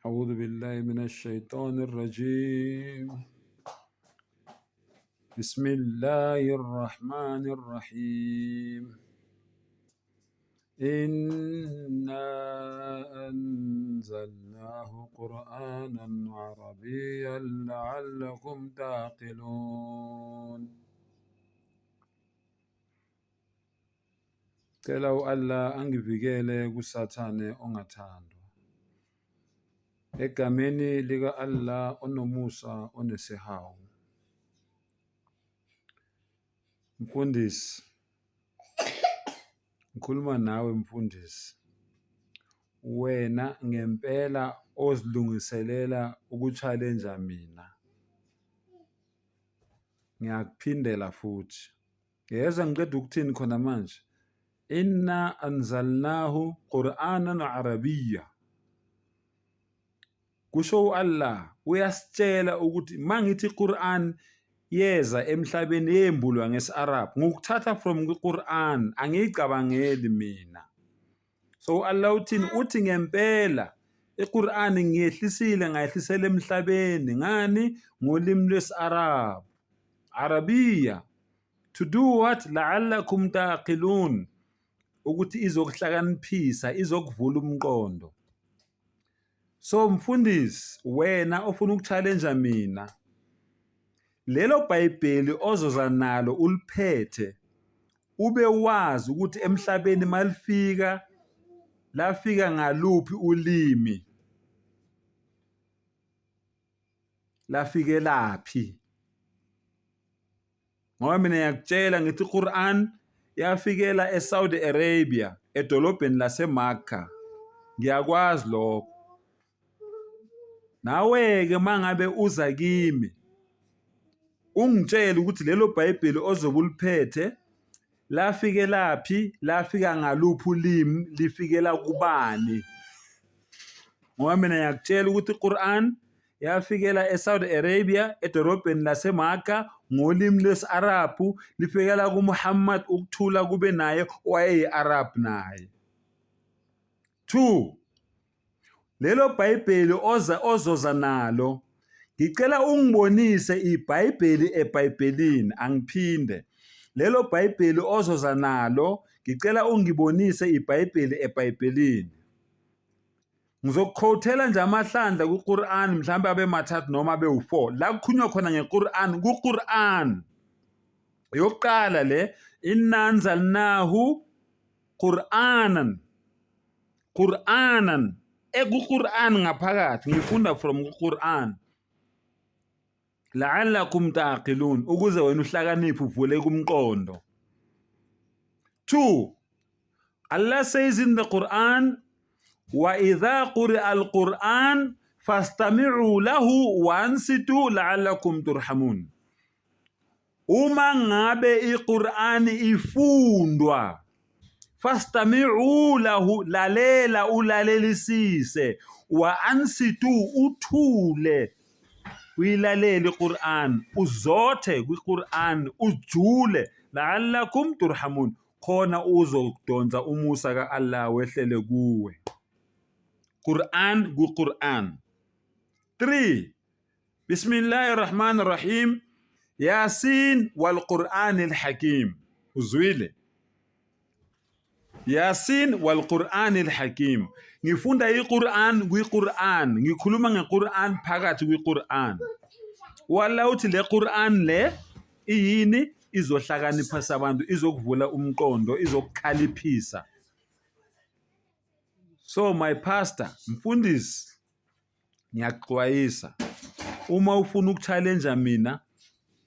أعوذ بالله من الشيطان الرجيم بسم الله الرحمن الرحيم إنا أنزلناه قرآنا عربيا لعلكم تعقلون. Cela u-Allah angivikele kuSathane ongathandwa. Egameni lika-Allah onomusa onesihawu. Mfundisi, ngikhuluma nawe mfundisi. Wena ngempela ozilungiselela uku-challenge mina. Ngiyakuphindela futhi. Yezwa ngiqeda ukuthini khona manje? Inna anzalnahu Qur'anan Arabiyya. Kusho u-Allah uyasitshela ukuthi mangithi Qur'an yeza emhlabeni yembulwa ngesi-Arab ngokuthatha from kwi-Qur'an angiyicabangeli mina. So u-Allah uthini? Uthi ngempela iQur'an ngiyehlisile ngayehlisela emhlabeni ngani ngolimi lwesi-Arab. Arabiya to do what? La'allakum taqilun, ukuthi izokuhlakaniphisa, izokuvula umqondo. So mfundisi, wena ofuna ukuchallenge mina, lelo Bhayibheli ozoza nalo uliphethe ube wazi ukuthi emhlabeni malifika lafika ngaluphi ulimi, lafikelaphi. Ngoba mina ngiyakutshela ngithi iQur'an yafikela eSaudi Arabia edolobheni laseMakkah. Ngiyakwazi lokho. Nawe-ke mangabe uza kimi ungitshele ukuthi lelo Bhayibheli ozobe uliphethe lafikelaphi, lafika ngaluphi ulimi, lifikela kubani. Ngoba mina ngiyakutshela ukuthi iQur'an yafikela eSaudi Arabia edolobheni laseMakkah ngolimi lwesi-Arabhu, lifikela kuMuhammad ukuthula kube naye owayeyi-Arab naye. 2 lelo Bhayibheli oza ozoza nalo ngicela ungibonise iBhayibheli eBhayibhelini angiphinde lelo Bhayibheli ozoza nalo ngicela ungibonise iBhayibheli eBhayibhelini. Ngizokukhothela nje amahlandla kuQur'an mhlawumbe abe mathathu noma abe u-4 la kukhulunywa khona ngeQur'an kuQur'an. Yokuqala le inna anzalnahu Qur'anan Qur'anan ekuQur'an ngaphakathi ngifunda from kuQur'an la'allakum taqilun ukuze wena uhlakaniphe uvule kumqondo. 2 Allah says in the Quran wa idha quri'a al-Quran fastami'u lahu wa ansitu la'allakum turhamun. Uma ngabe iQur'ani ifundwa fastami'u lahu, lalela ulalelisise, wa ansitu, uthule uyilalele iQur'an, uzothe kwiQur'an, ujule, la'allakum turhamun, khona uzodonsa umusa ka-Allah wehlele kuwe. Qur'an kuQur'an. 3 Bismillahir Rahmanir Rahim Yasin wal Qur'anil Hakim. Uzwile? Yasin wal Qur'anil Hakim. Ngifunda iQur'an kwiQur'an, ngikhuluma ngeQur'an phakathi kwiQur'an. Wala uthi le Qur'an le iyini? Izohlakaniphisa abantu, izokuvula umqondo, izokukhaliphisa. So my pastor, mfundisi, ngiyakuxwayisa uma ufuna ukuchallenge mina.